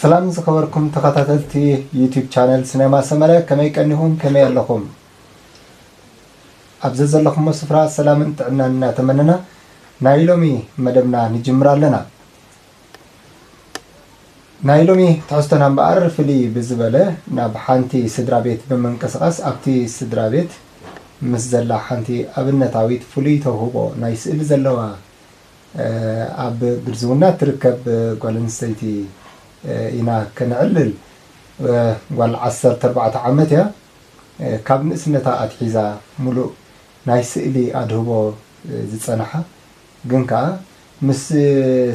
ሰላም ዝኸበርኩም ተኸታተልቲ ዩቲዩብ ቻነል ሲነማ ሰመረ፣ ከመይ ቀኒኹም? ከመይ ኣለኹም? ኣብ ዘዘለኹሞ ስፍራ ሰላምን ጥዕናን እናተመነና ናይ ሎሚ መደብና ንጅምር ኣለና። ናይ ሎሚ ትሕዝቶና እምበኣር ፍልይ ብዝበለ ናብ ሓንቲ ስድራ ቤት ብምንቅስቓስ ኣብቲ ስድራ ቤት ምስ ዘላ ሓንቲ ኣብነታዊት ፍሉይ ተውህቦ ናይ ስእሊ ዘለዋ ኣብ ግርዝውና ትርከብ ጓል ኣንስተይቲ ኢና ከነዕልል። ጓል ዓሰርተ ኣርባዕተ ዓመት እያ። ካብ ንእስነታ ኣትሒዛ ሙሉእ ናይ ስእሊ ኣድህቦ ዝጸንሓ፣ ግን ከኣ ምስ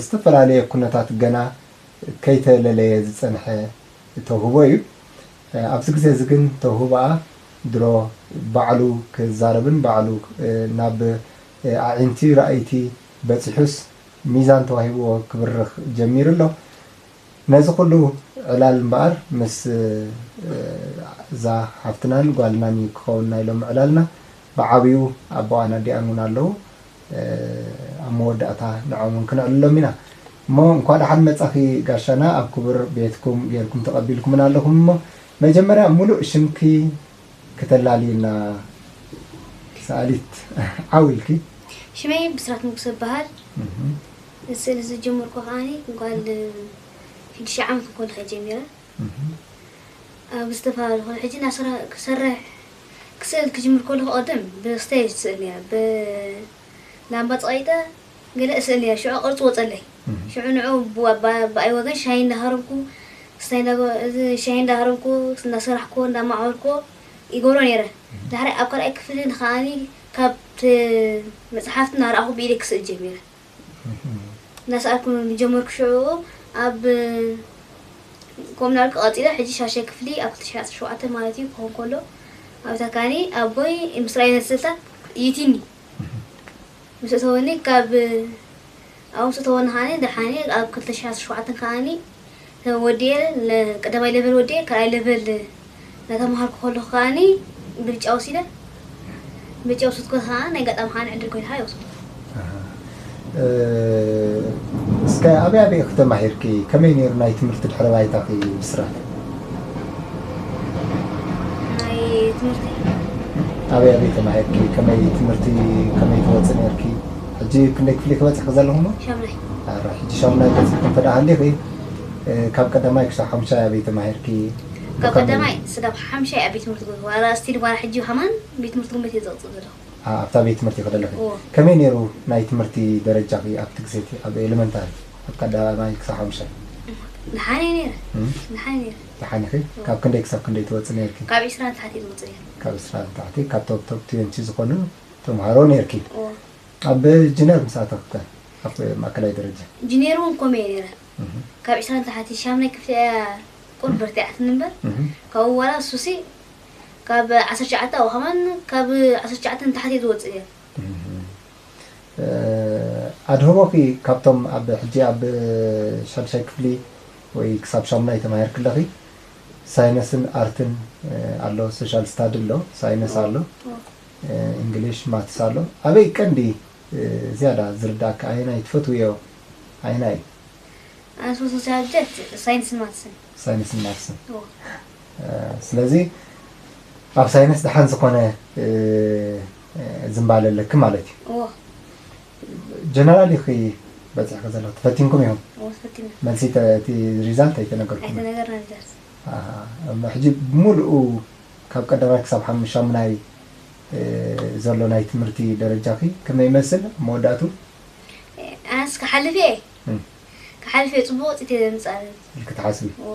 ዝተፈላለየ ኩነታት ገና ከይተለለየ ዝጸንሐ ተውህቦ እዩ። ኣብዚ ግዜ እዚ ግን ተውህቦኣ ድሮ ባዕሉ ክዛረብን ባዕሉ ናብ ኣዒንቲ ራእይቲ በጺሑስ ሚዛን ተዋሂብዎ ክብርኽ ጀሚሩ ኣሎ። ነዚ ኩሉ ዕላል እምበኣር ምስ እዛ ሓፍትናን ጓልናን እዩ ክኸውን ናይ ሎሚ ዕላልና። ብዓብዩ ኣቦኣን ኣዲኣን እውን ኣለዉ። ኣብ መወዳእታ ንዖም እውን ክነዕልሎም ኢና። እሞ እንኳ ደሓን መጻኺ ጋሻና፣ ኣብ ክቡር ቤትኩም ጌርኩም ተቐቢልኩምና ኣለኹም። እሞ መጀመርያ ሙሉእ ሽምኪ ክተላልዩና ሰኣሊት ዓው ኢልኪ። ሽመይ ብስራት ንጉሰ እበሃል። እህ። ስእሊ ዝጀመርኩ ከዓኒ ጓል ሽዱሽተ ዓመት እንከለኹ ጀሚረ። እህ። ኣብ ዝተፈላለዩ፣ ኮነ ሕጂ እናሰራ-፣ ክሰርሕ፣ ክስእል ክጅምር ከለኹ ቀደም ብስቴጅ ስእል ነይረ። ብላምባ ጸቒጠ ገለ እስእል ነይረ። ሽዑ ቅርጺ ወጸለይ። እህ። ሽዑ ንዑ ብ-፣ ብ-፣ ብኣይ ወገን ሻሂ እንዳሃረምኩ፣ ክስታይ እንዳገ-፣ እዚ ሻሂ እንዳሃረምኩ፣ እንዳሰራሕኩ፣ እንዳማዕበልኩ ይገብሮ ነይረ። እህ። ድሕሪ ኣብ ካልኣይ ክፍሊ ንኸኣኒ ካብ ት-፣ መጽሓፍቲ እናረኣኹ ብኢደይ ክስእል ጀሚረ። እህ። እናሰኣልኩ ዝጀመርኩ ሽዑ ኣብ ከምኡ እናበልኩ ቀጺለ። ሕጂ ሻድሻይ ክፍሊ ኣብ ክልተ ሽሕን ዓሰርተ ሸውዓተን ማለት እዩ ክኸውን ከሎ፣ ኣብታ ካኒ ኣቦይ ምስ ረኣየ ነቲ ስእልታት ይእቲኒ። ምስ እተወኒ ካብ ኣብኡ ምስ እተወኒ ከዓኒ ደሓኒ ኣብ ክልተ ሽሕን ዓሰርተ ሸውዓተን ከዓኒ ወዲኤ፣ ንቀዳማይ ሌቨል ወዲኤ ካልኣይ ሌቨል እናተምሃርኩ ከለኹ ከዓኒ ምርጫ ወሲደ። ምርጫ ወሰድኩ ከኣ ናይ ኣጋጣሚ ከዓኒ ዕድል ኮይንካ ይወስዱ። ኣሃ። እ፣ እስከ ኣበይ ኣበይ ኢኺ ተማሂርኪ? ከመይ ነይሩ ናይ ትምህርቲ ድሕረ ባይታኺ ብስራት? ናይ ትምህርቲ? ኣበይ ኣበይ ተማሂርኪ? ከመይ ትምህርቲ፣ ከመይ ትወጺ ነይርኪ? ሕጂ ክንደይ ክፍሊ ክበጽሕ ዘለኹ እሞ? ሻምናይ። ኣረ፣ ሕጂ ሻምናይ በጺሕኪ እንተ ደኣ ሃሊኺ፣ እ፣ ካብ ቀዳማይ ክሳብ ሓሙሻይ ኣበይ ተማሂርኪ? ካብ ብኸመይ? ቀዳማይ ስጋብ ሓምሻይ ኣብ ቤት ትምህርቲ ገይሩ። ዋላ ስቲል ዋላ ሕጂ ከማን ቤት ትምህርቲ ጉንበት እየ ዘቕጽል ዘለኹ። ኣ-፣ ኣብታ ቤት ትምህርቲ ከለኺ። እዎ። ከመይ ነይሩ ናይ ትምህርቲ ደረጃኺ ኣብቲ ግዜ እቲ ኣብ ኤለመንታሪ፣ ኣብ ቀዳማይ ክሳብ ሓሙሻይ? ደሓን እየ ነይረ። እም? ደሓን እየ ነይረ። ደሓን ኢኺ? እዎ። ካብ ክንደይ ክሳብ ክንደይ ትወጽእ ነይርኪ? ካብ ዕስራ ንታሕቲ እየ ዝወጽእ ነይረ። ካብ ዕስራ ንታሕቲ፣ ካብ ቶፕ፣ ቶፕ ትዌንቲ ዝኾኑ ተምሃሮ ነይርኪ? እዎ። ኣብ ጅነር ምስ ኣተኽከ ኣብ ማእከላይ ደረጃ? ጅነር እውን ከምኡ እየ ነይረ። እህ። ካብ ዕስራ ንታሕቲ ሻምናይ ክፍሊ እያ ቁሩብ በርቲዓትኒ እምበር፣ እህ። ካብኡ ዋላ እሱሲ ካብ ዓሰርተ ትሽዓተ ኣብኡ ከማን ካብ ዓሰርተ ትሽዓተ ንታሕቲ እየ ዝወፅእ ነይረ። እህ። እ፣ ኣድህቦኺ ካብቶም ኣብ ሕጂ ኣብ ሻድሻይ ክፍሊ ወይ ክሳብ ሻሙናይ ተማሂርኪ ኣለኺ፣ ሳይነስን ኣርትን፣ እ፣ ኣሎ፣ ሶሻል ስታዲ ኣሎ፣ ሳይነስ ኣሎ፣ ኦ። እ፣ እንግሊሽ፣ ማትስ ኣሎ። ኣበይ ቀንዲ፣ እ፣ ዝያዳ ዝርዳእኪ? ኣየናይ ትፈትውዮ? ኣየናይ? ኣነ ዝፈትዎ ሳብጀክት ሳይንስን ማትስን። ሳይንስን ማትስን። ኦ። እ፣ ስለዚ ኣብ ሳይንስ ደሓን ዝኾነ፣ እ፣ እ፣ ዝንባለ ኣለኪ ማለት እዩ። ኦ። ጀነራል ኢኺ በጺሕኪ ዘለኺ፣ ተፈቲንኩም ኢኹም? እዎ፣ ተፈቲና። መልሲ ተ-፣ እቲ ሪዛልት ኣይተነገርኩምን? ኣይተነገርና ሪዛልት። ኣሃ፣ እሞ ሕጂ ብምሉኡ ካብ ቀዳማይ ክሳብ ሓም-፣ ሻሙናይ፣ እ፣ ዘሎ ናይ ትምህርቲ ደረጃኺ ከመይ ይመስል ኣብ መወዳእቱ? እ፣ ኣነስ ክሓልፍ እየ። እም። ክሓልፍ እየ፣ ጽቡቕ ውጽኢት እየ ዘምጽእ። ኢልኪ ትሓስቢ? እዎ።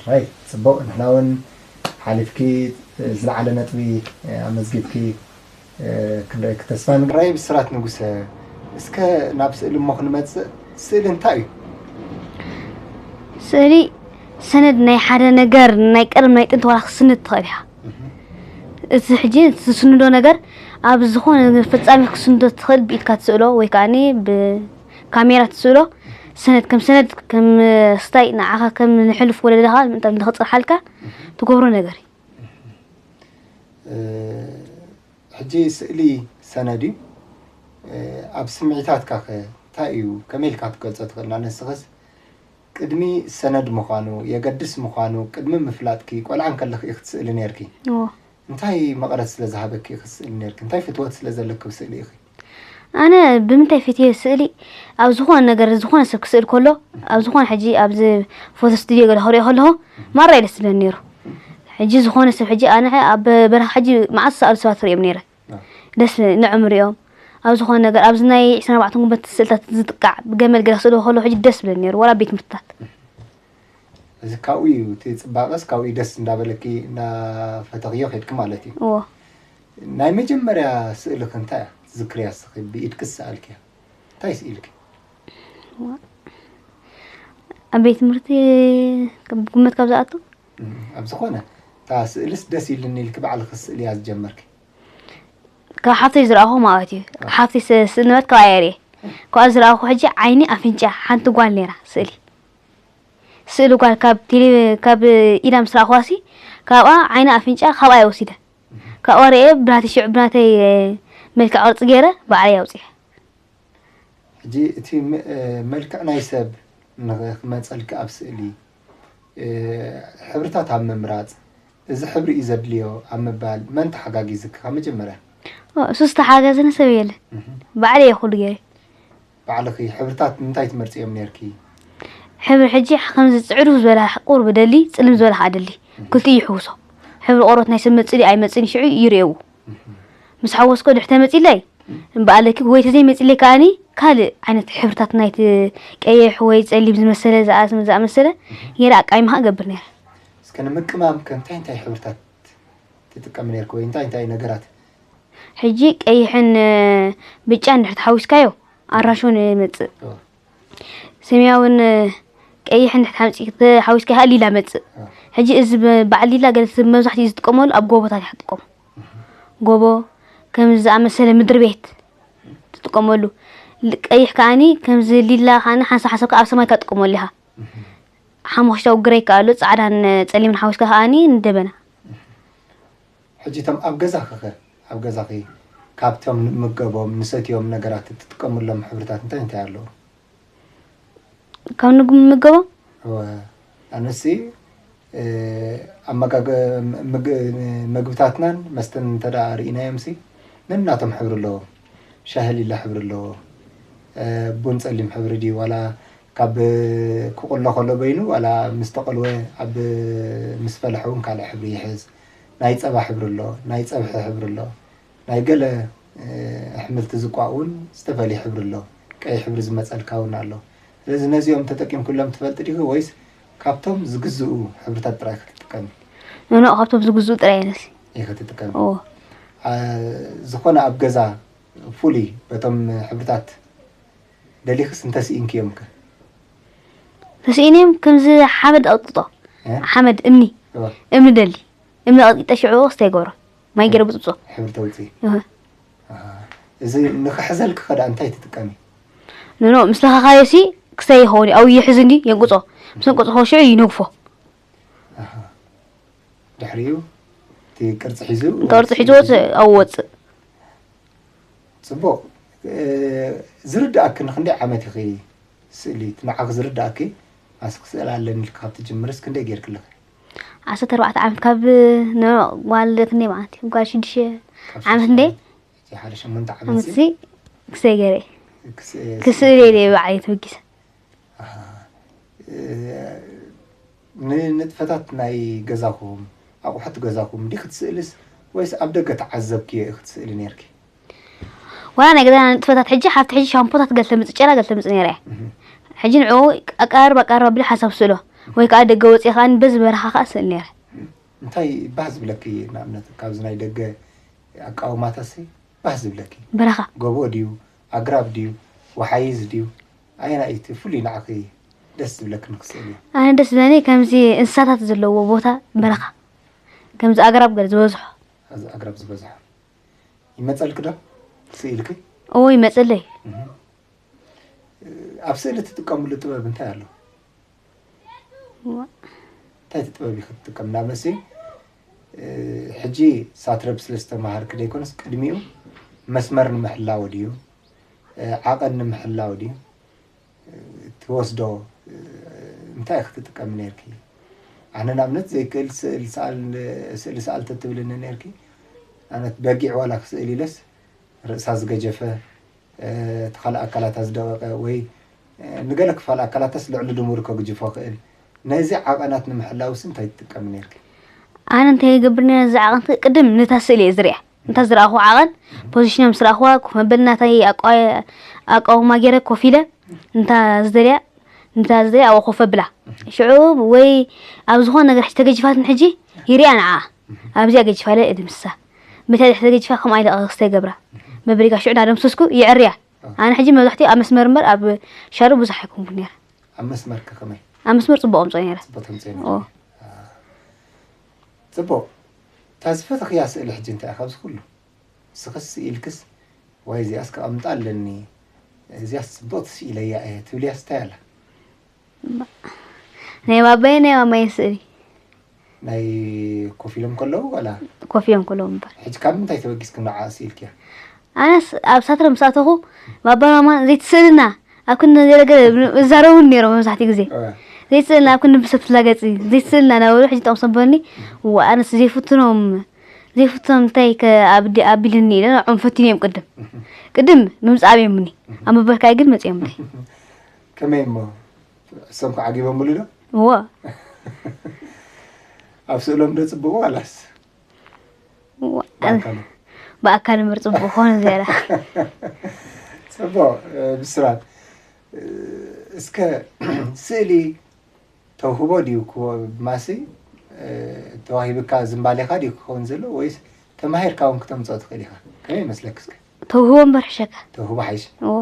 ራይት፣ ጽቡቕ። ንሕና እውን ሓሊፍኪ፣ እ፣ ዝለዓለ ነጥቢ፣ እ፣ ኣመዝጊብኪ እ፣ ክንርእየኪ ተስፋ ንግበ። ራይ ብስራት ንጉሰ፣ እስከ ናብ ስእሊ እሞ ክንመጽእ፣ ስእሊ እንታይ እዩ? ስእሊ ሰነድ ናይ ሓደ ነገር ናይ ቀደም ናይ ጥንቲ ዋላ ክትስንድ ትኽእል ኢኻ። እህ። እቲ ሕጂ ትስንዶ ነገር ኣብ ዝኾነ ፍጻሜ ክትስንዶ ትኽእል ብኢድካ ትስእሎ ወይ ከዓኒ ብካሜራ ትስእሎ ሰነድ ከም ሰነድ ከም ስታይ ንዓኻ ከም ንሕሉፍ ወለድኻ ምእንታን ንኽጽንሓልካ እህ። ትገብሮ ነገር እዩ። እ፣ ሕጂ ስእሊ ሰነድ እዩ። እ፣ ኣብ ስምዒታትካ ከ እንታይ እዩ? ከመይ ኢልካ ክትገልጾ ትኽእል? ንኣብነት ንስኽስ ቅድሚ ሰነድ ምዃኑ፣ የገድስ ምዃኑ ቅድሚ ምፍላጥኪ፣ ቆልዓ እንከለኺ ኢኺ ትስእሊ ነይርኪ። እዎ። እንታይ መቐረት ስለ ዝሃበኪ ኢኺ ትስእሊ ነይርኪ? እንታይ ፍትወት ስለ ዘለኪ ኣብ ስእሊ ኢኺ? ኣነ ብምንታይ ፈትየ ስእሊ? ኣብ ዝኾነ ነገር፣ ዝኾነ ሰብ ክስእል ከሎ፣ ኣብ ዝኾነ፣ ሕጂ ኣብዚ ፎቶ ስቱድዮ ገለ ክሪኦ ከለኹ፣ ማራ እዩ ደስ ዝብለኒ ነይሩ። ሕጂ ዝኾነ ሰብ፣ ሕጂ ኣነ ኣብ በረኻ ሕጂ መዓት ዝሰኣሉ ሰባት ክሪኦም ነይረ። ኣዎ። ደስ ዝብለኒ፣ ንዕኦም ሪኦም። ኣብ ዝኾነ ነገር፣ ኣብዚ ናይ ዕስራን ኣርባዕተን ጉንበት ስእልታት ዝጥቃዕ ብገመል ገለ ክስእልዎ ከለኹ፣ ሕጂ ደስ ዝብለኒ ነይሩ፣ ዋላ ኣብ ቤት ትምህርትታት። እዚ ካብኡ እዩ፣ እቲ ጽባቐስ ካብኡ እዩ፣ ደስ እንዳበለኪ እንዳፈተኽዮ ከድኪ ማለት እዩ። እዎ። ናይ መጀመርያ ስእልኺ እንታይ እያ ትዝክርያ እስኺ? ብኢድኪ ዝሰኣልክያ እንታይ ስኢልኪ? ኣብ ቤት ትምህርቲ፣ ግምት ካብ ዝኣቱ? እም፣ ኣብ ዝኾነ እታ ስእልስ ደስ ኢልኒ ኢልኪ ባዕልኺ ስእልያ ዝጀመርኪ? ካብ ሓፍተይ ዝረኣኹ ማለት እዩ። ሓፍተይ ስ-፣ ስእሊ ነበረት፣ ካብኣ እየ ርእየ። ካብኣ ዝረኣኹ፣ ሕጂ ዓይኒ ኣፍንጫ ሓንቲ ጓል ነይራ ስእሊ። ስእሊ ጓል ካብ ቴሌ-፣ ካብ ኢዳ ምስ ረኣኹዋሲ፣ ካብኣ ዓይኒ ኣፍንጫ ካብኣ እየ ወሲደ። ካብኣ ርእየ፣ ብናተይ ሽዑ፣ ብናተይ፣ እ፣ መልክዕ ቅርጺ ገይረ ባዕለይ ኣውጺኤ። ሕጂ እቲ ም-፣ እ፣ መልክዕ ናይ ሰብ ንኽ-፣ ክመጸልኪ ኣብ ስእሊ፣ እ፣ ሕብርታት ኣብ ምምራጽ፣ እዚ ሕብሪ እዩ ዘድልዮ ኣብ ምባል መን ተሓጋጊዝኪ ካብ መጀመርያ? ኦ፣ እሱስ ተሓጋዘኒ ሰብ የለ። እህ። ባዕለይ እየ ኩሉ ገይረ። ባዕልኺ ሕብርታት እንታይ ትመርጽዮም ነይርኪ? ሕብሪ ሕጂ ከምዚ ጽዕዱ ዝበለ ቁሩብ ደሊ፣ ጽልም ዝበለ ከዓ ደሊ። ክልቲኡ ይሕውሶ። ሕብሪ ቆርበት ናይ ሰብ መጽእ ድዩ ኣይመጽእን ሽዑ ይርእየው። ምስ ሓወስኮ ድሕተ መጺለይ፣ እምበኣለኪ ወይ ተዘይመጺለይ ከኣኒ ካልእ ዓይነት ሕብርታት ናይቲ ቀይሕ ወይ ጸሊም ዝመሰለ ዝኣ-፣ ዝኣመሰለ ገይረ ኣቃይማ እገብር ነይረ። እስከ ንምቅማም ከ እንታይ እንታይ ሕብርታት ትጥቀሚ ነይርኪ ወይ እንታይ እንታይ ነገራት? ሕጂ ቀይሕን፣ እ፣ ብጫን ድሕሪ ተሓዊስካዮ ኣራሽ እውን ይመጽእ። ኦ፣ ሰማያውን ቀይሕን ድሕሪ ሓምፂ ተሓዊስካ ከዓ ሊላ መፅእ። ሕጂ እዚ በ-፣ በዓል ሊላ ገለ ሰብ መብዛሕትኡ ዝጥቀመሉ ኣብ ጎቦታት ይጥቀሙ። ጎቦ ከምዚ ዝኣመሰለ ምድሪ ቤት ትጥቀመሉ። ል-፣ ቀይሕ ከዓኒ ከምዚ ሊላ ከዓኒ ሓንሳብ ሓንሳብ ከዓ ኣብ ሰማይ ከዓ ትጥቀመሉ ኢኻ። ሓሙኽሽታዊ ግረይ ከዓ ኣሎ፣ ፃዕዳን ፀሊምን ሓዊስካ ከዓኒ ንደበና። ሕጂ እቶም ኣብ ገዛኺ ኸ? ኣብ ገዛኺ ካብቶም ንምገቦም ንሰትዮም ነገራት እትጥቀሙሎም ሕብርታት እንታይ እንታይ ኣለዉ? ካብ ንምገቦም እወ፣ ኣነሲ፣ እ፣ ኣመጋገ-፣ ምግ-፣ መግብታትናን መስተን እንተ ደኣ ርኢናዮምሲ፣ ነናቶም ሕብሪ ኣለዎም። ሻሂ ሊላ ሕብሪ ኣለዎ። እ፣ ቡን ጸሊም ሕብሪ ድዩ? ዋላ ካብ ክቑሎ ከሎ በይኑ፣ ዋላ ምስ ተቐልወ ኣብ፣ ምስ ፈለሐ እውን ካልእ ሕብሪ ይሕዝ። ናይ ጸባ ሕብሪ ኣሎ፣ ናይ ጸብሒ ሕብሪ ኣሎ። ናይ ገለ፣ እ፣ ኣሕምልቲ ዝቋ እውን ዝተፈልየ ሕብሪ ኣሎ። ቀይሕ ሕብሪ ዝመጸልካ እውን ኣሎ። ስለዚ ነዚኦም ተጠቂምኩሎም ትፈልጢ ዲኺ ወይስ ካብቶም ዝግዝኡ ሕብርታት ጥራይ ክትጥቀሚ? ኖኖ፣ ካብቶም ዝግዝኡ ጥራይ ነሲ። ኢኺ ትጥቀሚ? ኦ፣ አ፣ ዝኾነ ኣብ ገዛ ፍሉይ በቶም ሕብርታት ደሊኽስ እንተስኢንክዮም ከ? ተስኢንዮም ከምዚ ሓመድ ኣውጥጦ። እ? ሓመድ እምኒ፣ እወ፣ እምኒ ደሊ። እምኒ ኣቕጢጠ ሽዑ ክስተ ይገብሮ። ማይ ገይረ ብጥብጦ። ሕብሪ ተውፅኢ። እህ። ኣሃ። እዚ ንኽሕዘልኪ ኸ ደኣ እንታይ ትጥቀሚ? ኖኖ፣ ምስ ለኻኻዮ ሲ ክስተ ይኸውን እዩ። ኣብኡ ይሕዝ እንዲ የንቅጾ። ምስ ኣንቀጽኹ ሽዑ ይነግፎ። ኣሃ። ድሕሪኡ እቲ ቅርፂ ሒዙ ቅርፂ ሒዝዎ ኣብኡ ወፅእ። ፅቡቕ። እ፣ ዝርድኣኪ ንኽንደይ ዓመት ኢኺ ስእሊ? እቲ ንዓኺ ዝርድኣኪ ኣስክ ስእሊ ኣለኒ ኢልኪ ካብ ትጅምርስ ክንደይ ጌርኪ ኣለኺ? ዓሰርተ ኣርባዕተ ዓመት ካብ ኖኖ ጓል ክንደይ ማለት እዩ? ጓል ሽዱሽተ ካብ ዓመት ሽዱሽተ እንደ ዓመት፣ እቲ ሓደ ሸሞንተ ዓመት ዓመት ሲ ክስተ ገይረ ክስ-፣ ክስእል እየ ባዕለይ ተበጊሰ። ኣሃ። እ፣ ንንጥፈታት ናይ ገዛኹም፣ ኣቑሑት ገዛኹም ዲኺ ትስእልስ ወይስ ኣብ ደገ ተዓዘብክዮ ኢኺ ትስእሊ ነይርኪ? ዋላ ናይ ገዛና ንጥፈታት ሕጂ ሓፍቲ ሕጂ ሻምፖታት ገለ ተምፅእ፣ ጨና ገለ ተምፅእ ነይራ እያ። እህ። ሕጂ ንዕኡ ኣቀራርባ ኣቀራርባ ኣቢለ ሓንሳብ ስእሎ ወይ ከዓ ደገ ወፂአ ከዓ በዚ በረኻ ከዓ ስእል ነይረ። እንታይ ባህ ዝብለኪ ንኣብነት ካብዚ ናይ ደገ ኣቃውማታሲ ባህ ዝብለኪ? በረኻ ጎቦ ድዩ? ኣግራብ ድዩ? ወሓይዝ ድዩ? ኣየናይ እቲ ፍሉይ ንዓኺ ደስ ዝብለኪ ንኽስእልዮ? ኣነ ደስ ዝብለኒ ከምዚ እንስሳታት ዘለዎ ቦታ በረኻ፣ ከምዚ ኣግራብ ገለ ዝበዝሖ። ኣብዚ ኣግራብ ዝበዝሖ ይመጸልኪ ዶ? ስኢልኪ? እዎ ይመጽለይ። እህ። ኣብ ስእሊ ትጥቀምሉ ጥበብ እንታይ ኣሎ? እንታይ ጥበብ ኢኺ ትጥቀም? ንኣብነት ሲ፣ እ፣ ሕጂ ሳትረብ ስለ ዝተማሃርኪ ደይኮነስ ቅድሚኡ መስመር ንምሕላው ድዩ? እ፣ ዓቐን ንምሕላው ድዩ? እ፣ ትወስዶ፣ እ፣ እንታይ ክትጥቀሚ ነርኪ? ኣነ ንኣብነት ዘይክእል ስእል ሰኣል-፣ ስእሊ ሰኣል ተትብልኒ ነርኪ። ኣነት በጊዕ ዋላ ክስእል ኢለስ ርእሳ ዝገጀፈ፣ እ፣ እቲ ካልእ ኣካላታ ዝደቐቐ ወይ፣ እ፣ ንገለ ክፋል ኣካላታስ ልዕሊ ድሙር ከግጅፎ ክእል። ነዚ ዓቐናት ንምሕላውስ እንታይ ትጥቀሚ ነርኪ? ኣነ እንታይ ይገብር ነይረ፣ እዚ ዓቐን ቅድም ነታ ስእሊ እየ ዝሪኣ። እንታ ዝረኣኹ ዓቐን፣ ፖዚሽን ምስ ረኣኹዋ፣ ኮፍ መበል ናተይ ኣቋ-፣ ኣቃውማ ገይረ ኮፍ ኢለ፣ እንታ ዝደልያ፣ እንታ ዝደልያ ኣብኡ ኮፍ ኣብላ። ሽዑ ወይ ኣብ ዝኾነ ነገር ሕጂ ተገጂፋትን ሕጂ ይሪኣ ንዓ። ኣብዚኣ ገጂፋ ኢለ እድምስሳ። በታ ድሕሪ ተገጂፋ ከምኣ ኢለ ክስተ ይገብራ። መበሊካ ሽዑ እናደምሰስኩ ይዕርያ። ኣነ ሕጂ መብዛሕትኡ ኣብ መስመር እምበር ኣብ ሻሩ ብዙሕ ኣይኮንኩን ነይረ። ኣብ መስመር ከ ከመይ? ኣብ መስመር ጽቡቕ ኣምጽኦ ነይረ። ጽቡቕ ተምጽኦ ነይረ። ኦ። አ፣ ጽቡቕ። እታ ዝፈተኽያ ስእሊ ሕጂ እንታይ እያ ካብዚ ኩሉ? ንስኽስ ስኢልክስ፣ "ዋይ፣ እዚኣስ ከቐምጣ ኣለኒ፣ እዚኣስ ጽብቕቲ ስኢለያ እየ" ትብልያስ እንታይ ኣላ? ናይ ባባይ ናይ ማማይ ስእሊ። ናይ ኮፍ ኢሎም ከለዉ ዋላ? ኮፍ ኢሎም ከለዉ እምበር። ሕጂ ካብ ምንታይ ተበጊስኪ ንዓኣ ስኢልክያ? ኣነስ ኣብ ሳትረ ምስ ኣተኹ፣ ባባን ማማን ዘይትስእልና፣ ኣብ ክንዲ ገለ ገለ ይዛረቡኒ ነይሮም መብዛሕትኡ ግዜ። እ። ዘይትስእልና፣ ኣብ ክንዲ ምሰ ትላገጺ፣ ዘይትስእልና እናበሉ፣ ሕጂ ጠቕሶም በሉኒ። እዋ፣ ኣነስ ዘይፍትኖም፣ ዘይፍትኖም እንታይ ከ ኣብ ዲ-፣ ኣቢልኒ ኢለ ንዕኦም ፈቲነዮም ቅድም። ቅድም ምምጻእ ኣብዮምኒ። ኣብ ምበልካይ ግን መጺኦምለይ። ከመይ እሞ? እሶም ከ ዓጊቦምሉ ዶ? እዋ። ኣብ ስእሎም ዶ ጽቡቑ ዋላስ? እዋ፣ ብኣካል? ብኣካል እምበር ጽቡቕ ክኾን ዝያዳ። ጽቡቕ፣ እ፣ ብስራት። እ፣ እስከ ስእሊ ተውህቦ ድዩ ክዎ-፣ ማሲ፣ እ፣ ተዋሂብካ ዝምባሌኻ ድዩ ክኸውን ዘሎ ወይስ ተማሂርካ እውን ክተምጽኦ ትኽእል ኢኻ? ከመይ ይመስለኪ እስከ? ተውህቦ እምበር ሕሸካ። ተውህቦ ሓይሽ? እዎ።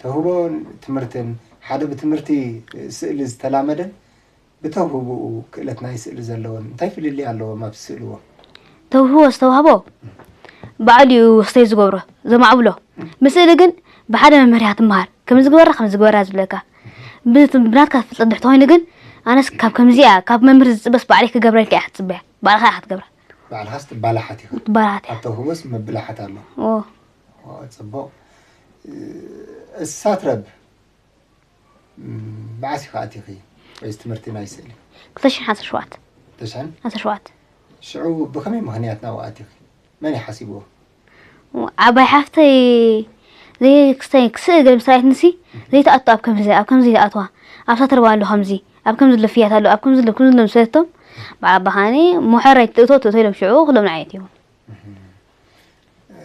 ተውህቦን ትምህርትን፣ ሓደ ብትምህርቲ ስእሊ ዝተላመደን ብተውህቦኡ ክእለት ናይ ስእሊ ዘለዎን እንታይ ፍልልይ ኣለዎም ኣብ ስእልዎ? ተውህቦ ዝተዋህቦ ባዕሉ እዩ ክስተይ ዝገብሮ፣ ዘማዕብሎ። ምስእሊ ግን ብሓደ መምህር እያ ትመሃር። ከምዚ ግበራ፣ ከምዚ ግበራ ዝብለካ። ብት-፣ ብናትካ ፍልጠት ድሕር ተኾይኑ ግን፣ ኣነስ ካብ ከምዚኣ፣ ካብ መምህር ዝጽበስ ባዕለይ ክገብረልካ እያ ክትጽበያ። ባዕልኻ ኢኻ ክትገብራ። ባዕልኻስ ትባላሓት ኢኻ። ትባላሓት እያ። ኣብ ተውህቦስ ምብላሓት ኣሎ። ኦ። ኦ፣ ጽቡቕ። እ፣ እሳት ረብ፣ ም፣ መዓስ ኢኻ ኣቲኺ? ወይስ ትምህርቲ ናይ ስእሊ? ክልተ ሽሕን ዓሰርተ ሸውዓተ። ክልተ ሽሕን? ዓሰርተ ሸውዓተ። ሽዑ ብኸመይ ምኽንያት ናብኡ ኣቲኺ? መን እዩ ሓሲብዎ? ዓባይ ሓፍተይ ዘይ-፣ ክስተይ-፣ ክስእ ገለ ምስ ረኣየትንሲ፣ ዘይትኣቱ ኣብ ከምዚ፣ ኣብ ከምዚ ይኣትዋ፣ ኣብ ሳተርባ ኣሎ ከምዚ፣ ኣብ ከምዚ ኣሎ ፍያት ኣሎ፣ ኣብ ከምዚ ኣሎ፣ ከምዚ ኣሎ ምስ በለቶም፣ ብዓባ ኸኣኒ፣ ሞሐራይ ትእቶ፣ ትእቶ ኢሎም ሽዑ፣ ኩሎም ንዓይ ኣእትዮም። እህ። እ፣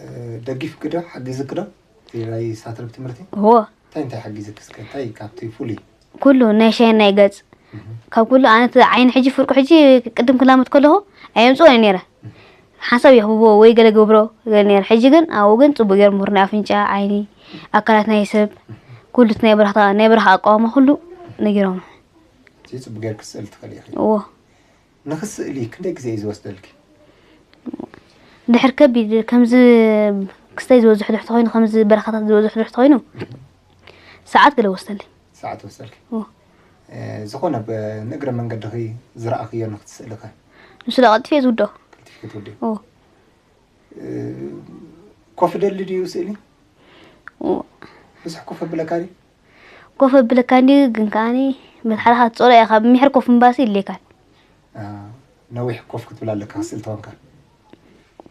ደጊፍኪ ዶ? ሓጊዝኪ ዶ? እቲ ናይ ሳትረብ ትምህርቲ? እዎ። እንታይ እንታይ ሓጊዝኪ እስከ? እንታይ ካብቲ ፍሉይ? ኩሉ፣ ናይ ሻሂ፣ ናይ ገጽ። እህ። ካብ ኩሉ፣ ኣነ እቲ ዓይኒ ሕጂ፣ ፍርቁ ሕጂ ቅድም ክላመድ ከለኹ ኣየምጽኦን እየ ነይረ። ሓንሳብ የኽብቦ ወይ ገለ ገብሮ ገለ ነይረ። ሕጂ ግን ኣብኡ ግን ጽቡቕ ገይሮም፣ ናይ ኣፍንጫ፣ ዓይኒ፣ ኣካላት ናይ ሰብ፣ ኩሉ እቲ ናይ በረኻ፣ ናይ በረኻ ኣቃውማ ኩሉ ነጊሮም። እዚ ጽቡቕ ጌርኪ ክትስእሊ ትኽእሊ ኢኺ። እዎ። ንኽስእሊ ክንደይ ግዜ እዩ ዝወስደልኪ? ድሕር ከቢድ ከምዚ ክስተይ ዝበዝሕ ድሕር ተኾይኑ፣ ከምዚ በረኻታት ዝበዝሕ ድሕር ተኾይኑ፣ ሰዓት ገለ ወስደለይ። ሰዓት ወስደልኪ? እዎ። እ፣ ዝኾነ ብ-፣ ንእግረ መንገድኺ ዝረኣኽዮ ንኽትስእሊ ከ? ንሱ ዶ ቀልጢፈ እየ ዝውድኦ። ቀልጢፍኪ ትውድዮ? እዎ። እ፣ ኮፍ ደሊ ድዩ ስእሊ? እዎ። ብዙሕ ኮፍ ኣብለካ ድዩ? ኮፍ ኣብለካ እንድዩ፣ ግን ከኣኒ በቲ ሓደ ካብ ትጸልኦ ኢኻ፣ ምሒር ኮፍ ምባልሲ የድልየካን። አ፣ ነዊሕ ኮፍ ክትብል ኣለካ፣ ክስእል ተኾንካ።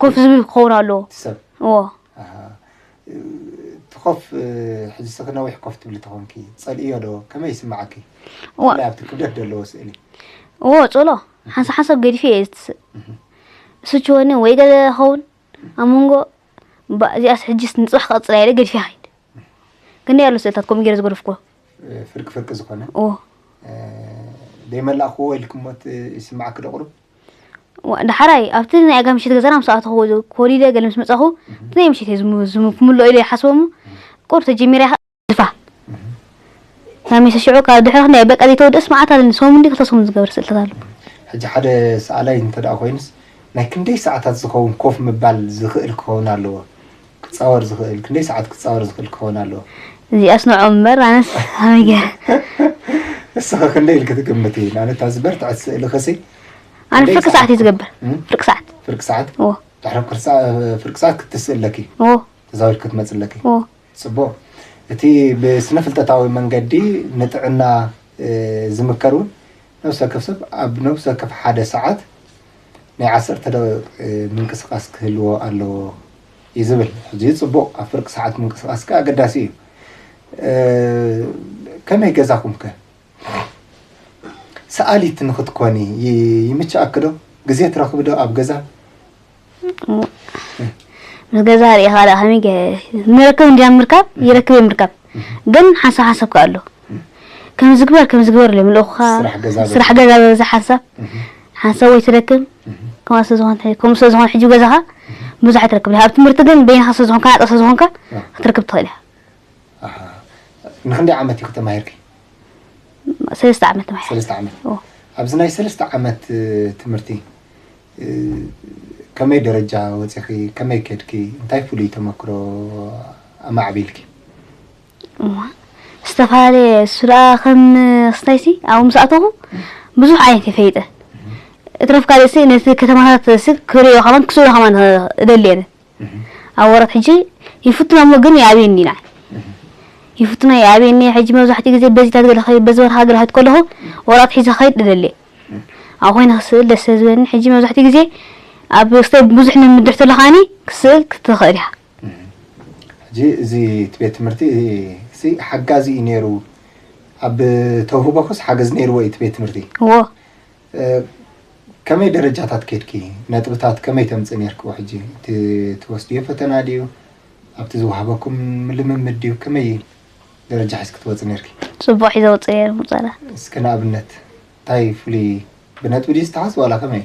ኮፍ ዝብል ክኸውን ኣለዎ። እቲ ሰብ? እዎ። ኣሃ። እቲ ኮፍ፣ እ፣ ሕጂ እስኺ ነዊሕ ኮፍ ትብሊ ተኾንኪ፣ ጸልእዮ ዶ? ከመይ ይስምዓኪ? እዋ። ብፍላይ ኣብቲ ክብደት ዘለዎ ስእሊ። እዎ፣ ጸሎ። ሓንሳብ ሓንሳብ ገዲፈ እየ ዝትስእ። እህ። ስችወኒ ወይ ገለ ኸውን፣ ኣብ መንጎ፣ ባ-፣ እዚኣስ ሕጂስ ንጽባሕ ክቕጽላ ኢለ ገዲፈ ይኸይድ። ክንደይ ኣሎ ስእልታት ከምኡ ገይረ ዝገደፍኩዎ። እ፣ ፍርቂ ፍርቂ ዝኾነ? እዎ። እ፣ ዘይመላእክዎ ኢልክሞ ት-፣ ይስምዓኪ ዶ ቁሩብ? ዋ-፣ ዳሕራይ ኣብቲ ናይ ኣጋ ምሸት ገዛና ምስ ኣተኹ፣ ኮሊለ ገለ ምስ መጻኹ፣ እህ። እቲ ናይ ምሸት እየ ዝም-፣ ዝም-፣ ክምልኦ ኢለ ይሓስቦ እሞ፣ እህ። ቁሩብ ተጀሚረ እያ፣ ግድፋ። እህ። ናይ ምሸት ሽዑ ካብ ድሕሪ ክንደይ በቃ ዘይተወድእስ መዓት ኣለኒ፣ ሰሙን ድዩ ክልተ ሰሙን ዝገብር ስእልታት ኣሎ። ሕጂ ሓደ ሰኣላይ እንተ ደኣ ኮይኑስ፣ ናይ ክንደይ ሰዓታት ዝኸውን ኮፍ ምባል ዝኽእል ክኸውን ኣለዎ? ክጻወር ዝኽእል፣ ክንደይ ሰዓት ክጻወር ዝኽእል ክኸውን ኣለዎ? እዚኣስ ንዕኦም እምበር፣ ኣነስ ከመይ ገይረ? እስኸ ክንደይ ኢልኪ ትግምቲ? ንኣብነት፣ እታ ዝበርትዐት ስእሊ ኸሲ ኣነ ክንደይ ፍርቂ ሰዓት ሰዓት? እዩ ዝገብር። እም? ፍርቂ ሰዓት። ፍርቂ ሰዓት? እዎ። ድሕሪ ፍርቂ ሰዓ-፣ ፍርቂ ሰዓት ክትስእለኪ? እዎ። ተዛዊርኪ ክትመጽለኪ? እዎ። ጽቡቕ። እቲ ብስነ ፍልጠታዊ መንገዲ ንጥዕና ዝምከር እውን ነብሲ ወከፍ ሰብ ኣብ ነብሲ ወከፍ ሓደ ሰዓት ናይ ዓሰርተ ደቂቕ ምንቅስቃስ ክህልዎ ኣለዎ እዩ ዝብል። ሕጂ ጽቡቕ፣ ኣብ ፍርቂ ሰዓት ምንቅስቃስ ከ ኣገዳሲ እዩ። ከመይ ገዛኹም ከ? ሰኣሊት ንኽትኮኒ ይምችኣኪ ዶ? ግዜ ትረኽቢ ዶ ኣብ ገዛ? ምስ ገዛ ርኢኻ ደኣ ከመይ ገ- ንረክብ እንዲና ምርካብ ይረክብ እየ ምርካብ ግን ሓንሳብ ሓንሳብ ከ ኣሎ ከም ዝግበር ከም ዝግበር ኢለ ምልእኹኻ ስራሕ ገዛ በዛ። ስራሕ ገዛ በዛ ሓንሳብ ሓንሳብ ወይ ትደክም ከምኡ ስለ ዝኾነ ከምኡ ስለ ዝኾነ ሕጂ ገዛኻ ብዙሕ ኣይትረክብ ኣብ ትምህርቲ ግን በይንኻ ስለ ዝኾንካ ናጻ ስለ ዝኾንካ ክትረክብ ትኽእል ኢኻ ኣሃ። ንክንደይ ዓመት ኢኺ ተማሂርኪ? ሰለስተ ዓመት ተማሂረ። ሰለስተ ዓመት። ኦ። ኣብዚ ናይ ሰለስተ ዓመት እ፣ ትምህርቲ እ፣ ከመይ ደረጃ ወፂኺ? ከመይ ከድኪ? እንታይ ፍሉይ ተመክሮ ኣማዕቢልኪ? እዋ፣ ዝተፈላለየ እሱ ደኣ ከም ክስታይሲ ኣብኡ ምስ ኣተኹ ብዙሕ ዓይነት እየ ፈይጠ። እትረፍ ካልእሲ ነቲ ከተማታት ሲ ክርእዮ ከማን ክስእሎ ከማን እደሊ እየ። ኣብ ወራት ሕጂ ይፍትና እሞ ግን ይኣብየኒ ኢና ይፍትና ይኣብየኒ ሕጂ መብዛሕትኡ ግዜ በዚታት ገለ ከይድ በዚ በረኻ ገለ ከይድ ከለኹ ወራት ሒዘ ከይድ እደሊ ኣብ ኮይነ ክስእል ደስ ስለ ዝብለኒ ሕጂ መብዛሕትኡ ግዜ ኣብ ክስታይ ብዙሕ ንምድሕ ተሎ ከዓኒ ክስእል ክትኽእል ኢኻ ሕጂ እዚ እቲ ቤት ትምህርቲ ሲ ሓጋዚ እዩ ነይሩ ኣብ ተውህቦ ክስ ሓገዝ ነይርዎ እዩ እቲ ቤት ትምህርቲ እዎ እ፣ ከመይ ደረጃታት ኬድኪ? ነጥብታት ከመይ ተምጽእ ኔርክዎ? ሕጂ እቲ ትወስድዮ ፈተና ድዩ? ኣብቲ ዝወሃበኩም ልምምድ ድዩ? ከመይ ደረጃ ሒዝኪ ትወጺ ኔርኪ? ጽቡቕ ሒዘ ወጺኤ እየ ምጸላ። እስከ ንኣብነት እንታይ ፍሉይ ብነጥቢ ድዩ ዝተሓዝ ዋላ ከመይ?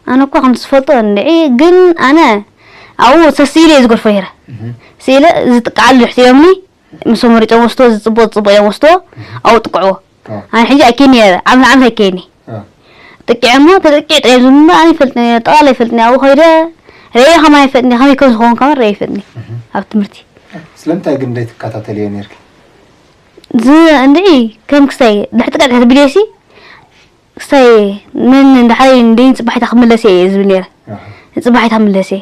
ኣነ እኳ ከም ትፈልጦ እንድዒ ግን ኣነ ኣብኡ ሰስኢለ እየ ዝገድፎ ነይረ። እህ፣ ስኢለ ዝጥቅዓሉ ድሕቲ ኢሎምኒ ምስ መሪጾም ወስዶ ዝጽቡቕ ዝጽቡቕ እዮም ወስዶ ኣብኡ ጥቅዕዎ ኣነ ሕጂ ኣይከይኒ ዓመት ዓመት ኣይከይኒ ጥቂዐ እሞ ተጠቂዕ ጥሪዮም ዝምበር ኣነ ይፈልጥኒ ጠቕላላ ይፈልጥኒ ኣብኡ ከይደ ርእየ ከማን ኣይፈልጥኒ ከመይ ከም ዝኸውን ከማን ርእየ ይፈልጥኒ ኣብ ትምህርቲ ስለምንታይ ግን ዘይትከታተልዮ ነርኪ እንድዒ ከም ክስታይ ድሕጥቃ ድሕቲ ብሌሲ ክስታይ ምን እንዳሓይ እንዴ ንጽባሒታ ክምለስ እየ ዝብል ነይረ። ንጽባሒታ ምለስ እየ።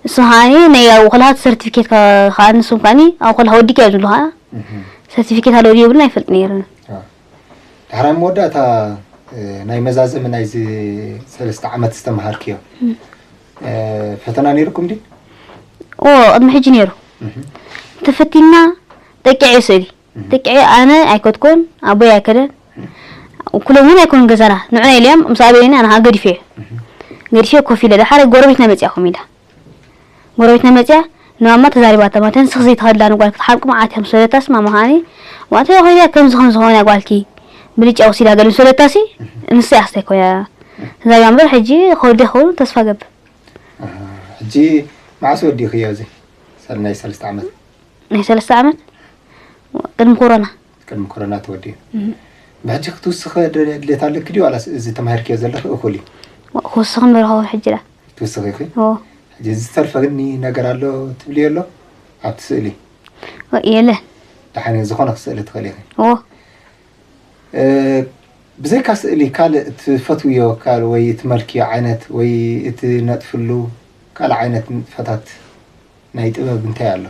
እሱ ከዓኒ ናይ ኣብኡ ከለኻ እቲ ሰርቲፊኬት ከ- ከዓኒ ንሶም ከዓኒ ኣብኡ ከለኻ ወዲእካ እዮም ዝብሉ ከዓ ሰርቲፊኬት ኣሎ ድዩ የብሉን ኣይፈልጥ ነይረ። ዳሕራይ መወዳእታ እ፣ ናይ መዛዘሚ ናይዚ ሰለስተ ዓመት ዝተምሃርክዮ እ፣ ፈተና ነይርኩም ድዩ? ኦ ቅድሚ ሕጂ ነይሩ። ተፈቲና ጠቂዐ ስእሊ ጥቅዒ ኣነ ኣይከድኩን ኣቦይ ኣይከደን ኩሎም እውን ኣይኮኑን ገዛና ንዑና ኢለዮም ምስ ኣበየኒ ኣነ ከዓ ገዲፈዮ ገዲፈዮ ኮፍ ኢለ ደሓረ ጎረቤትና መፅያ ኮም ኢላ ጎረቤትና መፅያ ንማማ ተዛሪባታ ማተ ንስኺ ዘይትኸድላ ንጓል ክትሓምቂ መዓት እያ ምስ በለታስ ማማ ከዓኒ ዋንተ ኮይዳ ከምዚ ከምዚ ኾይና ጓልኪ ብልጫ ወሲዳ ገለ ምስ በለታሲ ንሳ እያ ክስታይ ኮይና ተዛሪባ እምበር ሕጂ ክወዲ ክኸውን ተስፋ ገብር ሕጂ መዓስ ወዲኽዮ እዚ ናይ ሰለስተ ዓመት ናይ ሰለስተ ዓመት ቅድሚ ኮሮና ቅድሚ ኮሮና ተወዲኡ ብሕጂ ክትውስኸ ድሌት ኣለኪ ድዩ ዋላስ እዚ ተማሂርክዮ ዘለኺ እኹል እዩ ክውስኽ እምበር ኸውን ሕጂ ዳ ትውስኺ ኢኺ ሕጂ ዝተርፈኒ ነገር ኣሎ ትብልዮ ኣሎ ኣብቲ ስእሊ የለን ደሓን ዝኾነ ክስእሊ ትኽእል ኢኺ ብዘይካ ስእሊ ካልእ ትፈትውዮ ካልእ ወይ ትመልክዮ ዓይነት ወይ እትነጥፍሉ ካልእ ዓይነት ንጥፈታት ናይ ጥበብ እንታይ ኣሎ?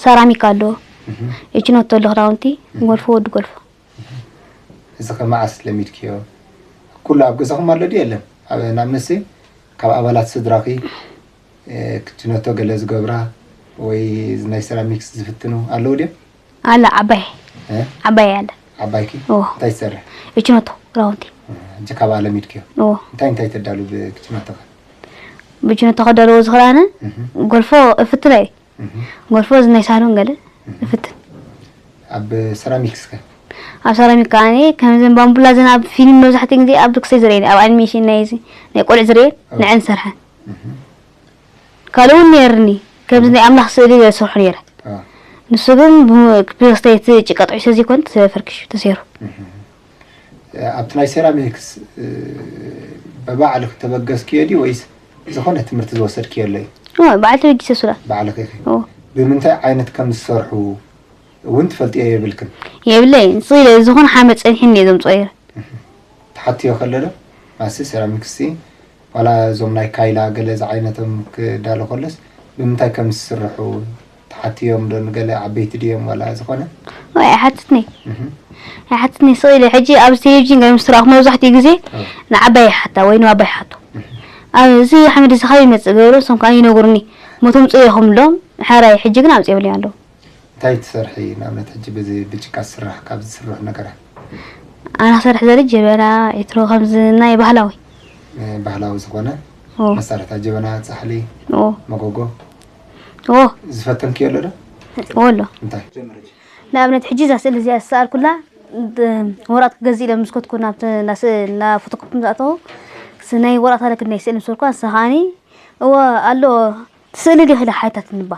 ሰራሚክ ኣሎ፣ እችኖቶ ኣሎ ክዳውንቲ፣ ጎልፎ ወዲ ጎልፎ። እዚ ከ መዓስ ለሚድክዮ? ኩሉ ኣብ ገዛኹም ኣሎ ድዩ የለን? ኣብ ንኣብነት ካብ ኣባላት ስድራኺ ክትችነቶ ገለ ዝገብራ ወይ ናይ ሰራሚክስ ዝፍትኑ ኣለዉ ድዮም? ኣላ ዓባይ እ? ዓባይ ኣላ ዓባይኪ? እዎ። እንታይ ትሰርሕ? እችነቶ ክዳውንቲ። ሕጂ ካብኣ ለሚድክዮ? እዎ። እንታይ እንታይ ተዳሉ ብክችነቶኸ? ብችነቶ ከዳልዎ ዝኽእል ኣነ ጎልፎ እፍትነ እዩ። ጎልፎ እዚ ናይ ሳሎን ገለ እፍትን። ኣብ ሰራሚክስ ከ? ኣብ ሰራሚክ ከዓኒ ከምዘን ባምቡላ ዘን ኣብ ፊልም መብዛሕትኡ ግዜ ኣብ ድክሰይ ዝርእየን ኣብ ኣኒሜሽን ናይ እዚ ናይ ቆልዑ ዝርእየን ንዐን ዝሰርሐን። ካልእ እውን ነይርኒ ከምዚ ናይ ኣምላኽ ስእሊ ዝሰርሑ ነይረ ንሱ ግን ብስተይቲ ጭቃ ጥዑይ ስለዘይኮነ ተፈርኪሹ ተሰይሩ ኣብቲ ናይ ሴራሚክስ ብባዕልኺ ተበገስክዮ ድዩ ወይስ ዝኾነ ትምህርቲ ዝወሰድክዮ ኣሎ እዩ ባዕል ተበጊሰ ሱላ ባዕልኺ ኢኺ ብምንታይ ዓይነት ከም ዝሰርሑ እውን ትፈልጥዮ የብልክን የብለይ ስኢለ ዝኾነ ሓመድ ፀኒሕኒ እየ ዘምፅኦ ነይረ ትሓትዮ ከሎ ዶ ማሲ ሴራሚክስ ዋላ እዞም ናይ ካይላ ገለ ዝዓይነቶም ክዳሎ ከሎስ ብምንታይ ከም ዝስርሑ ትሓትዮም ዶ ንገለ ዓበይቲ ድዮም ዋላ ዝኾነ ወይ ኣይሓትትኒ። ኣይሓትትኒ፣ ስቕ ኢለ። ሕጂ ኣብዚ ቴሌቪዥን ገለ ምስ ረኣኹ መብዛሕትኡ ግዜ ንዓባይ ይሓታ ወይ ንባባይ ይሓቶ። ኣብዚ ሓመድ እዚ ካበይ ይመጽእ ገብረ፣ ንሶም ከኣ ይነግሩኒ። እሞ ተምጽኡ ኢኹም ኢሎም፣ ሕራይ ሕጂ ግን ኣምጺኦምለይ ኣለዉ። እንታይ ትሰርሒ? ንኣብነት ሕጂ ብዚ ብጭቃ ዝስራሕ፣ ካብ ዝስርሑ ነገራት። ኣነ ክሰርሕ ዘለ ጀበና፣ ዕትሮ፣ ከምዚ ናይ ባህላዊ። እ፣ ባህላዊ ዝኾነ ኦ። መሳርሕታት፣ ጀበና፣ ጻሕሊ፣ ኦ። መጎጎ። ኦ። ዝፈተንክዮ ኣሎ ዶ? ኦ ኣሎ። እንታይ? ንኣብነት ሕጂ እዛ ስእሊ እዚኣ ዝሰኣልኩላ፣ ድ-፣ ወረቐት ክገዝእ ኢለ ምስ ከድኩ ናብቲ እንዳ ስ-፣ እንዳ ፎቶኮፒ ምስ ኣተኹ፣ ስ-፣ ናይ ወረቐት ኣለክኒ ናይ ስእሊ ምስ በልኩዋ፣ ንሳ ከዓኒ፣ እወ ኣሎ፣ ትስእሊ ዲኺ ኢላ ሓቲታትኒ እባ።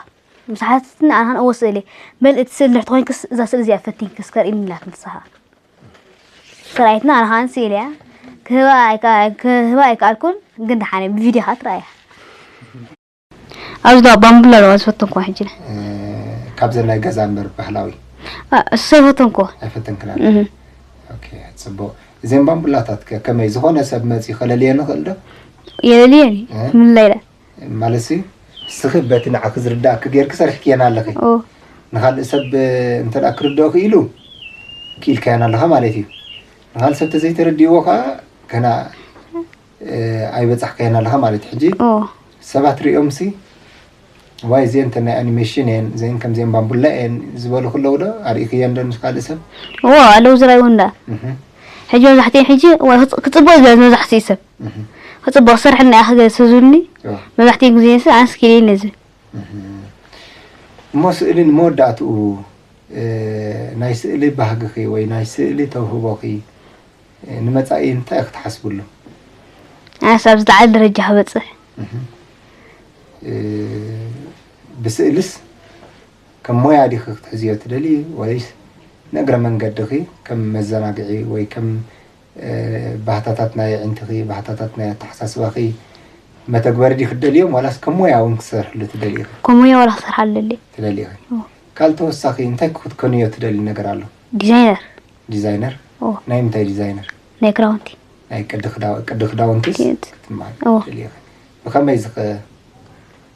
ምስ ሓተተትኒ ኣነ ከዓኒ እወ ስእሊ እየ። በል እቲ ስእሊ ድሕሪ ተኾይንክስ እዛ ስእሊ እዚኣ ፈቲንክስ ከርእይኒ ኢላትኒ ንሳ ከኣ። ተራእየትና ኣነ ከዓኒ ስኢለያ። ክህባ ኣይከ-፣ ክህባ ኣይከኣልኩን፣ ግን ደሓነ ብቪድዮ ከኣ ትረኣያ። ኣብዚ ዶ ባምቡላ ኣለዋ ዝፈተንኩዋ ሕጂ? እ፣ ካብዘን ናይ ገዛ እምበር ባህላዊ? እ፣ እሱ ኣይፈተንኩዋ። ኣይፈተንክን? እህ። ኦኬ፣ ጽቡቕ። እዘን ባምቡላታት ከ ከመይ፣ ዝኾነ ሰብ መጺኡ ከለልየን ይኽእል ዶ? የለልየን እዩ። እ? ምንላይ ኢለ። ማለትሲ፣ እስኺ በቲ ንዓኺ ዝርድኣኪ ጌርኪ ሰሪሕክየን ኣለኺ። ኦ። ንኻልእ ሰብ እንተ ደኣ ክርድኦ ክኢሉ፣ ክኢልካየን ኣለኻ ማለት እዩ። ንኻልእ ሰብ ተዘይተረዲእዎ ከኣ፣ ገና እ፣ ኣይበጻሕካዮን ኣለኻ ማለት እዩ። ሕጂ ኦ። ሰባት ሪኦምሲ፣ ዋይ፣ እዚአን እተን ናይ ኣኒሜሽን እየን፣ እዚአን ከምዚአን ባምቡላ እየን ዝበሉ ክለዉ ዶ ኣርኢኽየን ዶ ንኻልእ ሰብ? ኦ፣ ኣለዉ ዝረኣዩ እንዳ። እህ። ሕጂ መብዛሕትኡ ሕጂ፣ ዋ፣ ክጽ-፣ ክጽብቕ እዩ ዝብል መብዛሕትኡ ሰብ። እህ። ክጽብቕ፣ ክሰርሕ እኒኣ ክገ-፣ ስብ ዝብልኒ፣ ኦ። መብዛሕትኡ ግዜ ስ-፣ ኣነስ ክኢለ እየ ዝብል። እህ። እሞ ስእሊ ንመወዳእትኡ፣ እ፣ ናይ ስእሊ ባህግኺ ወይ ናይ ስእሊ ተውህቦኺ፣ እ፣ ንመጻኢ እንታይ ኢኺ ትሓስብሉ? ኣነስ ኣብ ዝለዓለ ደረጃ ክበጽሕ። እህ። እ፣ ብስእልስ ከም ሞያ ዲኺ ክትሕዝዮ ትደልዪ ወይስ ንእግረ መንገድኺ ከም መዘናግዒ ወይ ከም፣ እ፣ ባህታታት ናይ ኣዒንትኺ፣ ባህታታት ናይ ኣተሓሳስባኺ መተግበሪ ዲኺ ትደልዮም ዋላስ ከም ሞያ እውን ክትሰርሕሉ ትደልዪ ኢኺ? ከም ሞያ ዋላ ክሰርሓሉ እደሊ። ትደልዪ ኢኺ? እዎ። ካልእ ተወሳኺ እንታይ ክትኮንዮ ትደሊ ነገር ኣሎ? ዲዛይነር። ዲዛይነር? ኦ። ናይ ምንታይ ዲዛይነር? ናይ ክራውንቲ። ናይ ቅዲ ክዳ-፣ ቅዲ ክዳውንትስ ክዳውንቲ። ክትመሃር ኦ። ትደሊ ኢኺ? ብኸመይ ዝኸ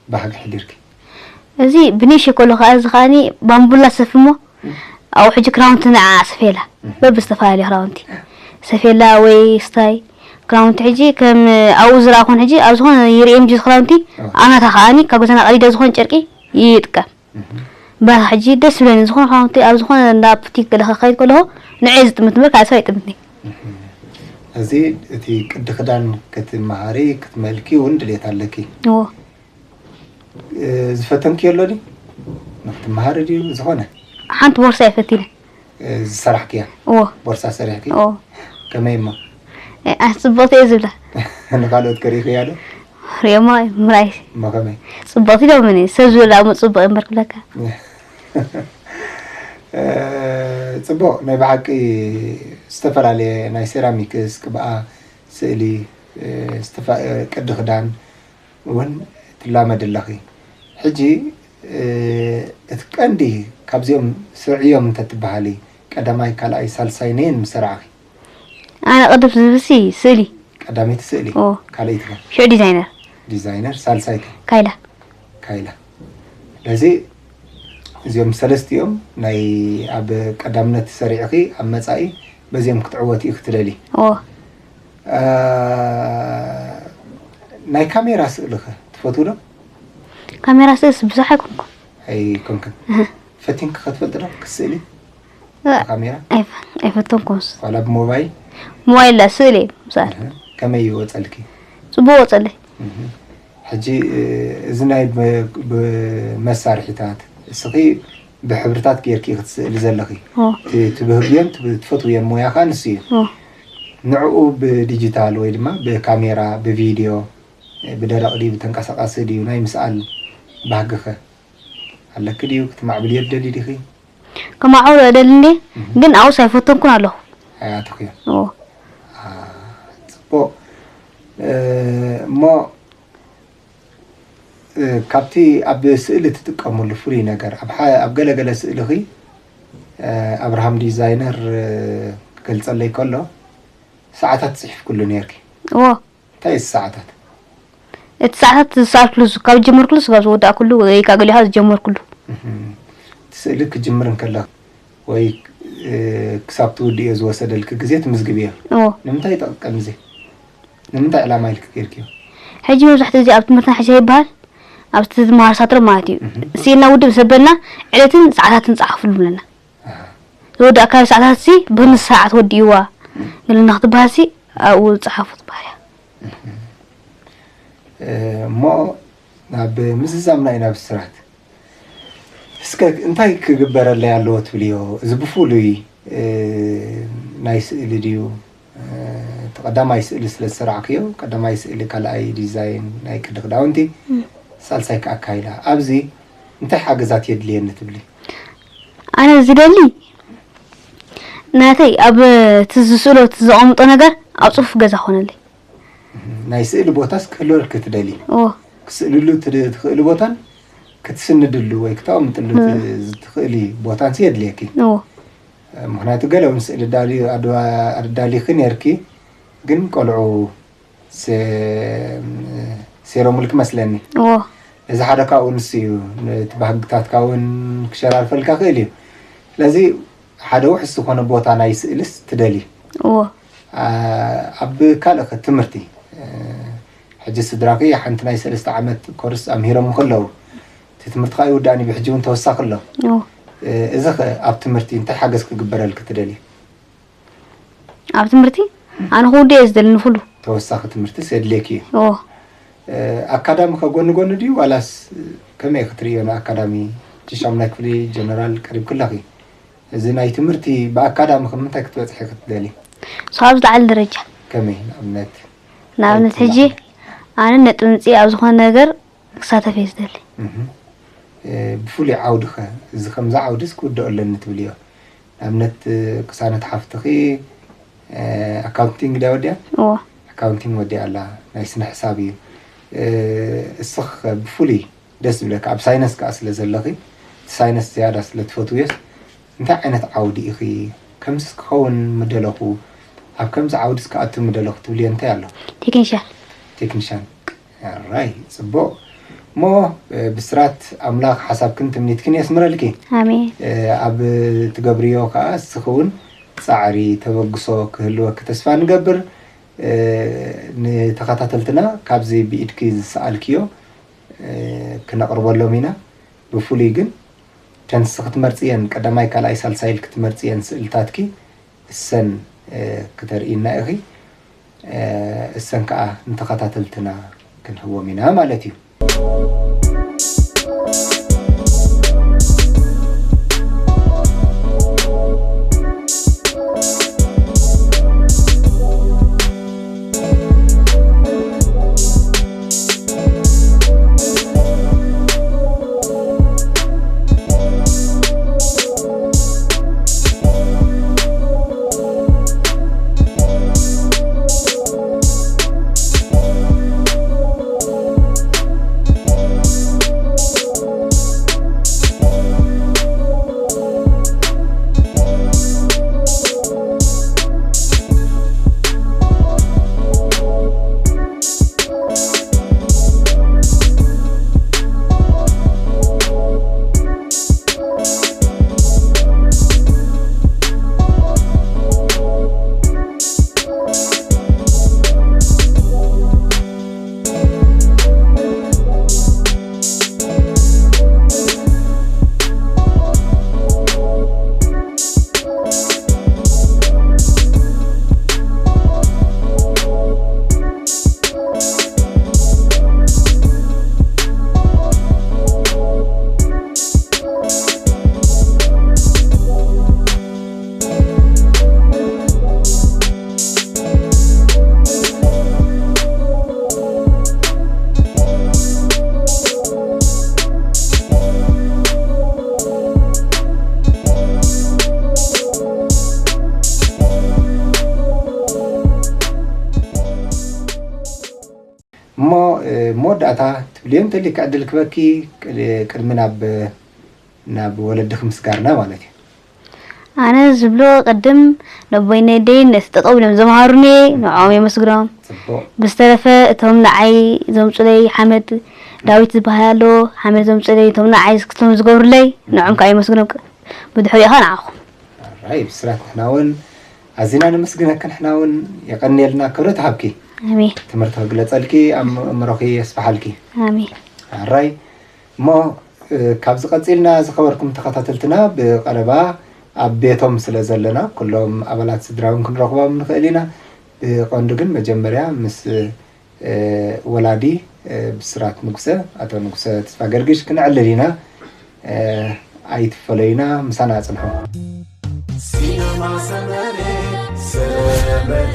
ባህጊ ሕዲርኪ? እዚ ብንእሽተይ ከሎ ከኣ፣ እዚ ከኣኒ ባምቡላ ሰፊ እሞ፣ እም። ኣብኡ ሕጂ ክራውንቲ ንዓ ሰፌላ። እም። በብዝተፈላለየ ክራውንቲ። ሰፌላ ወይ ስታይ ክራውንቲ ሕጂ ከም ኣብኡ ዝረኣኹን ሕጂ ኣብ ዝኾነ ይርእዮም ጅስ ክራውንቲ፣ ኦ። ኣናታ ከኣኒ ካብ ገዛና ቀዲደ ዝኾነ ጨርቂ ይጥቀም። እህ። በቃ ሕጂ ደስ ዝብለኒ ዝኾነ ክዳውንቲ ኣብ ዝኾነ እንዳ ቡቲክ ገለ ክኸይድ ከለኹ ንዐይ ዝጥምት እምበር ካልእ ሰብ ኣይጥምትኒ። እህ። እዚ እቲ ቅዲ ክዳን ክትመሃሪ ክትመልኪ እውን ድሌት ኣለኪ። እዎ። እ፣ ዝፈተንክዮ ኣሎ ድዩ? ንክትመሃሪ ድዩ ዝኾነ? ሓንቲ ቦርሳ እየ ፈቲነ። እ፣ ዝሰራሕክያ? እዎ። ቦርሳ ሰሪሕኪ? እዎ። ከመይ እሞ? እ፣ ኣነ ጽብቕቲ እየ ዝብላ። ንኻልኦት ከሪእኽያ ዶ? ርእዮማ እዩ ምርኣይ። እሞ ከመይ? ጽብቕቲ ኢሎምኒ። ሰብ ዝብል ደኣ እሞ ጽቡቕ እየ እምበር ክብለካ። እ፣ ጽቡቕ። ናይ ብሓቂ ዝተፈላለየ ናይ ሴራሚክስ፣ ቅብኣ፣ ስእሊ፣ እ፣ ዝተፋ-፣ እ፣ ቅዲ ክዳን እውን ትላመዲ ኣለኺ። ሕጂ፣ እ፣ እቲ ቀንዲ ካብዚኦም ስርዕዮም እንተትበሃሊ፣ ቀዳማይ፣ ካልኣይ፣ ሳልሳይ ነየን ምሰራዕኺ? ኣነ ቅድም ዝብልሲ ስእሊ። ቀዳመይቲ ስእሊ። ኦ። ካልኣይቲ ከ? ሽዑ ዲዛይነር። ዲዛይነር፣ ሳልሳይቲ? ካይላ። ካይላ። ስለዚ እዚኦም ሰለስቲኦም ናይ ኣብ ቀዳምነት ሰሪዕኺ ኣብ መጻኢ በዚኦም ክትዕወቲ ኢኺ ትደሊ። ኦ። አ፣ ናይ ካሜራ ስእሊ ኸ ትፈትዊ ዶ? ካሜራ ስእልስ ብዙሕ ኣይኮንኩን። ኣይኮንክን? እህ። ፈቲንኪ ኸ ትፈልጢ ዶ ክትስእሊ? እ፣ ብካሜራ? ኣይፈ-፣ ኣይፈተንኩንስ። ዋላ ብሞባይል? ሞባይል ላ ስእሊ እየ ምስኣል። እህ። ከመይ ይወጸልኪ? ጽቡቕ ወጸለይ። እህ። ሕጂ፣ እ፣ እዚ ናይ ብ-፣ ብመሳርሒታት፣ እስኺ ብሕብርታት ጌርኪ ክትስእሊ ዘለኺ። ኦ። ት-፣ ትብህግዮን ትብ-፣ ትፈትውዮን ሞያ ኸኣ ንሱ እዩ። ኦ። ንዕኡ ብዲጂታል ወይ ድማ ብካሜራ፣ ብቪድዮ፣ ብደረቕ ድዩ፣ ብተንቀሳቓሲ ድዩ፣ ናይ ምስኣል ባህጊ ኸ ኣለኪ ድዩ? ክትማዕብልዮ ትደሊ ዲኺ? ከማዕብሎ እደሊ እንዴ፣ እህ። ግን ኣብኡስ ኣይፈተንኩን ኣለኹ። ኣይኣተኽዮን? ኦ። አ፣ ጽቡቕ። እ፣ እሞ፣ እ፣ ካብቲ ኣብ ስእሊ ትጥቀምሉ ፍሉይ ነገር፣ ኣብ ሓ-፣ ኣብ ገለ ገለ ስእልኺ፣ እ፣ ኣብርሃም ዲዛይነር፣ እ፣ ክገልጸለይ ከሎ፣ ሰዓታት ጽሒፍክሉ ነይርኪ። እዎ። እንታይ እዩ እቲ ሰዓታት? እቲ ሰዓታት ዝሰኣልኩሉ፣ ካብ ዝጀመርኩሉ ስጋብ ዝወዳእኩሉ ወይ ከዓ ገሊኡ ካብ ዝጀመርኩሉ። እህ። እቲ ስእሊ ክጅምር እንከለኺ፣ ወይ ክሳብ ትውድእዮ ዝወሰደልኪ ግዜ ትምዝግብዮ። እዎ። ንምንታይ ይጠቅም እዚ? ንምንታይ ዕላማ ኢልኪ ገይርክዮ? ሕጂ መብዛሕትኡ እዚ ኣብ ትምህርትና ሕጂ ይበሃል፣ ኣብቲ ዝመሃር ሳትሮ ማለት እዩ። ስኢልና ውድእ ምስ ኣበልና ዕለትን ሰዓታትን ጸሓፉሉ ብለና። ዝወድእ ኣካባቢ ሰዓታት ሲ በዚ ሰዓት ወዲእዋ ገለና ክትበሃል ሲ ኣብኡ ጸሓፉ ትበሃል እያ። እሞ ናብ ምዝዛምና ኢና ብስራት። እስከ እንታይ ክግበረለይ ኣለዎ ትብልዮ? እዚ ብፍሉይ ናይ ስእሊ ድዩ? እቲ ቀዳማይ ስእሊ ስለ ዝሰራዕክዮ፣ ቀዳማይ ስእሊ፣ ካልኣይ ዲዛይን ናይ ቅዲ ክዳውንቲ፣ ሳልሳይ ከኣ ኣካይዳ። ኣብዚ እንታይ ሓገዛት የድልየኒ ትብሊ? ኣነ ዝደሊ ናተይ ኣብ እቲ ዝስእሎ እቲ ዘቐምጦ ነገር ኣብ ጽፉፍ ገዛ ኾነለይ። ናይ ስእሊ ቦታስ ክህልወልኪ ትደሊ? እዎ። ክስእልሉ ትድ- ትኽእሊ ቦታን ክትስንድሉ ወይ ክተቐምጥሉ ት- ትኽእሊ ቦታንሲ የድልየኪ። እዎ። ምኽንያቱ ገለ እውን ስእሊ ዳሊ- ኣድዋ- ኣዳሊኺ ነርኪ፣ ግን ቆልዑ ሴ- ሴሮምልኪ መስለኒ። እዎ። እዚ ሓደ ካብኡ ንሱ እዩ። እቲ ባህግታትካ እውን ክሸራርፈልካ ክእል እዩ። ስለዚ ሓደ ውሕስ ዝኾነ ቦታ ናይ ስእልስ ትደሊ? እዎ። ኣ- ኣብ ካልእ ከ ትምህርቲ? እ፣ ሕጂ ስድራኺ ሓንቲ ናይ ሰለስተ ዓመት ኮርስ ኣምሂሮም ከለዉ፣ እቲ ትምህርቲ ከኣ ይውዳእን እዩ፣ ብሕጂ እውን ተወሳኺ ኣሎ። እዎ። እ፣ እዚ ከ ኣብ ትምህርቲ እንታይ ሓገዝ ክግበረልኪ ትደሊ? ኣብ ትምህርቲ ኣነ ክውድእ እየ ዝደሊ ንኹሉ። ተወሳኺ ትምህርትስ የድልየኪ እዩ? እዎ። እ፣ ኣካዳሚ ከ ጎኒ ጎኒ ድዩ ዋላስ ከመይ ክትርእዮ ንኣካዳሚ? ሽሻምናይ ክፍሊ ጀነራል ቀሪብኪ ኣለኺ። እዚ ናይ ትምህርቲ ብኣካዳሚ ከ ምንታይ ክትበጽሒ ክትደሊ? ስኻብ ዝለዓለ ደረጃ። ከመይ ንኣብነት? ንኣብነት ሕጂ ኣነ ነጥቢ ምጽእ ኣብ ዝኾነ ነገር ክሳተፍ እየ ዝደሊ። እህ። እ፣ ብፍሉይ ዓውዲ ከ? እዚ ከምዚ ዓውድስ ክውድኦ ኣለኒ ትብልዮ? ንኣብነት ቅሳነት ሓፍትኺ፣ እ፣ ኣካውንቲንግ ድያ ወዲኣ? እዎ። ኣካውንቲንግ ወዲኣ ኣላ፣ ናይ ስነ ሕሳብ እዩ። እ፣ እስኺ ከ ብፍሉይ ደስ ዝብለካ ኣብ ሳይነስ ከኣ ስለ ዘለኺ፣ እቲ ሳይነስ ዝያዳ ስለ ትፈትውዮስ፣ እንታይ ዓይነት ዓውዲ ኢኺ ከምዚ ክኸውን ምደለኹ፣ ኣብ ከምዚ ዓውድስ ክኣቱ ምደለኹ ትብልዮ እንታይ ኣሎ? ቴክኒሻን። ቴክኒሻን። ኣራይ፣ ጽቡቕ። እሞ፣ እ፣ ብስራት ኣምላኽ ሓሳብክን ትምኒትክን የስምረልኪ። ኣሜን። እ፣ ኣብ ትገብርዮ ከኣ እስኺ እውን ጻዕሪ ተበግሶ ክህልወኪ ተስፋ ንገብር። እ፣ ንተኸታተልትና ካብዚ ብኢድኪ ዝሰኣልክዮ፣ እ፣ ክነቕርበሎም ኢና። ብፍሉይ ግን ተንስ ክትመርጽየን፣ ቀዳማይ፣ ካልኣይ፣ ሳልሳይ ኢልኪ ትመርጽየን ስእልታትኪ እሰን፣ እ፣ ክተርእይና ኢኺ። እ፣ እሰን ከኣ ንተኸታተልትና ክንህቦም ኢና ማለት እዩ። እሞ፣ እ፣ መወዳእታ ትብልዮ እንተልዩ ክዕድል ክበኪ፣ ቅድ-፣ ቅድሚ ናብ፣ ናብ ወለድኺ ምስጋርና ማለት እዩ። ኣነ ዝብሎ ቅድም ነቦይን ነደይን ነቲ ጠጠው ኢሎም ዘምሃሩኒ ንዕኦም የመስግኖም። ጽቡቕ። ብዝተረፈ እቶም ንዓይ ዘምጹለይ ሓመድ ዳዊት ዝበሃል ኣሎ፣ ሓመድ ዘምጹለይ፣ እቶም ንዓይ ዝክቶም ዝገብሩለይ ንዕኦም ከዓ የመስግኖም። ብድሕሪኡ ከዓ ንዓኹም። ኣይ ብስራት ንሕና እውን ኣዚና ነመስግነክን፣ ንሕና እውን የቐንየልና፣ ክብረት ሃብኪ። ኣሜን። ትምህርቲ ክግለጸልኪ፣ ኣእምሮኺ የስፍሓልኪ። ኣሜን። ኣራይ እሞ፣ እ፣ ካብዚ ቀጺልና ዝኸበርኩም ተኸታተልትና፣ ብቐረባ ኣብ ቤቶም ስለ ዘለና ኩሎም ኣባላት ስድራ እውን ክንረኽቦም ንኽእል ኢና። ብቐንዱ ግን መጀመርያ ምስ፣ እ፣ ወላዲ፣ እ፣ ብስራት ንጉሰ፣ ኣቶ ንጉሰ ተስፋ ገርግሽ ክነዕልል ኢና። እ፣ ኣይትፈለዩና፣ ምሳና ጽንሑ። ሲነማ ሰመረ ሰመረ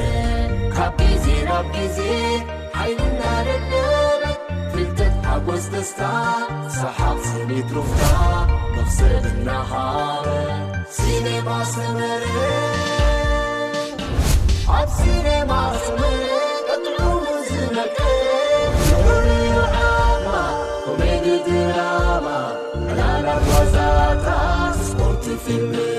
ካብ ግዜ ናብ ግዜ ሓይልና ደደበ ፍልጠት ሓጎስ ደስታ ሰሓቕ ስኒት ሩፍታ መኽሰብ እናሃበ ሲነማ ሰመረ ኣብ ሲነማ ሰመረ ቀጥዑ ዝመቀ ዝውርዩ ዓማ ኮሜዲ ድራማ ዕላላት ዋዛታት ስፖርት ፊልም